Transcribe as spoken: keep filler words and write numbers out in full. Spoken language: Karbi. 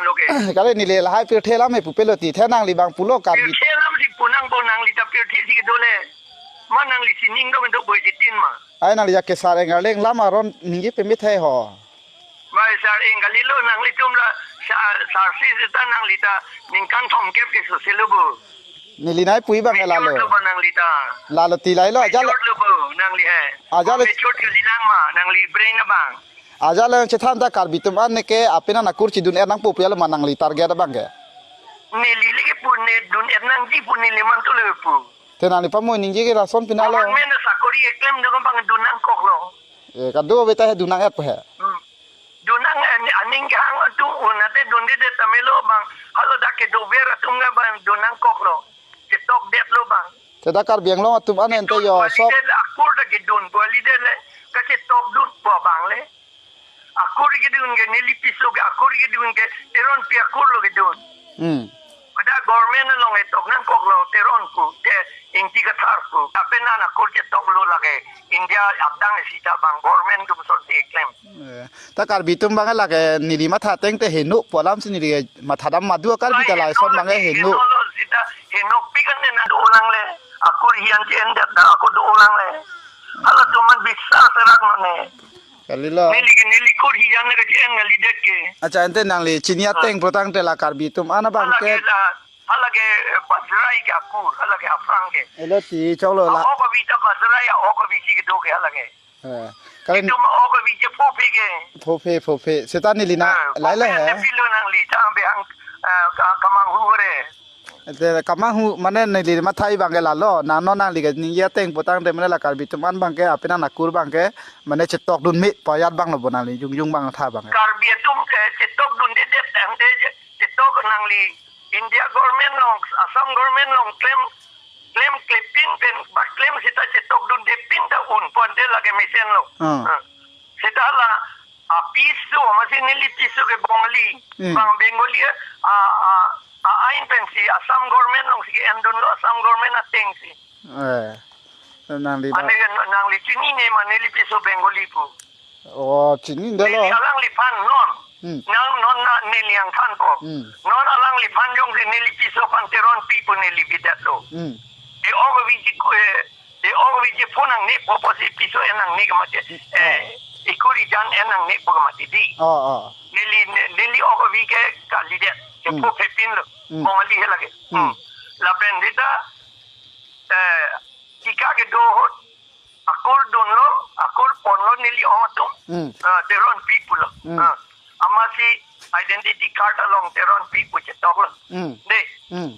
Lo ke. Kali neli lahai pirthe alam he pupe lo ti, the nangli abang pulo Karbi. Pirthe alam si pu nangpo, nangli ta pirthe si kedo le. Ma nangli sining do mendo boi jitin ma. Ai nangli ja kesar engar leng lam aron ningje peme thai ho. Bai sar eng kali lo, nanglitum la sar, sar si seta nangli ta ningkan thomkep ke sose lo bo. Neli nai pu-i abang ke lalo. Mature lo ba nangli ta. Lalo ti lahelo, ajat le. Mature lo bo nangli he. Ajat le. Mature kali lang ma, nangli brain abang. Ajat le chethan ta Karbi atum an neke apenan akur chedun er nangpo pu ya lo ma nangli target abang ke. Neli lagi pu ne dun er nangji pu neli mantu le pu. Te nangli pamoi ningje ke lason pina lo. Government asakori keklem do abang dun nangkok lo. Eh, kado beta he dun nang-et he. Hmm. Dun nang an-, aning kehang atum un ate dundedet tame lo abang. Haladak kedover atum ke abang dun nangkok lo. Chetokdet lo abang. Te dak Karbi Anglong atum an ente kedun yo, kuali sok. De le, akur ta kedun kuali de le. Kachetokdunpo abang le. Akur kedun ke neli piso ke, akur kedun ke Teronpi akur lo kedun. Hmm. Pada government along etok nangkok lo Teron pu, ke Ingti Kathar pu. Apenan akur chetok lo lake India adang sita abang government atum ason si keklem. Eh, ta Karbi atum abang lake neli matha ateng te henopo alam si neli matha dam madu Karbi ta lason abang heno. Heno lo sita, henopik an ne nang dolang le. Akur hijan ke endet ta akur dolang le. Halatum an bisa serak mane. Kali lo. Neli ke neli kur hijan ke jen neli det ke. Acha, ente nangli chini ateng putangte la Karbi atum an abang ke. Halake la, halake, eh, Bajrai ke akur, halake aphrang ke. Elo ti choklo la. Ahok avi ta Bajrai, ahok avi si kedo ke halake. Eh, kali. Itum ahok avi je phophe ke. Phophe, phophe. Seta neli na, eh, lailo phophe he. Ante pilo nangli, chang behang, eh, ka-, kamanghu re. Te kamanghu mane neli matha abang ke lalo, nang non nangli ke ningje ateng putangte mane la Karbi atum an abang ke, apenan akur abang ke, mane chetokdun me payat abang lo bo nangli, jongjong abang tha abang ke. Karbi atum ke chetokdundedet tangte je, chetok nangli India government along, Assam government along klem, klem klepin pen, ba klem sita chetokdundepin ta un ponte lake mesen lo. Hmm. Hmm. Seta la, a piso, masi neli piso ke Bongali. Hmm. Bang Bengali, a, a, a ain pensi Assam government along si endunlo, Assam government ateng si. Eh, nangli ba. Ane nangli chinine ma neli piso Bengali pu. Oh, chinine lo. Neli alangliphan non. Hmm. Nang non na neli angthanpo. Hmm. Non alangliphan jongsi neli piso aphan Teronpi pu neli bidetlo. Hmm. E-ok avi ji ku, eh, e-ok avi ji phone nangne po pusi piso en nangne ke mati. Eh, oh. Ikur hijan en nangne po ke mati di. Oh, oh. Neli, ne-, neli ok avi ke kalidet. Ke Hmm. Phophepin lo. Hmm. Bongali he lake. Hmm. Hmm. Lapen seta, eh, tika kedo ahut akur dunlo, akur ponlo neli ong atum. Hmm. Ah, Teronpi pulo. Hmm. Ah. Amatsi identity card along Teronpi pu chetoklo. Hmm. De. Hmm.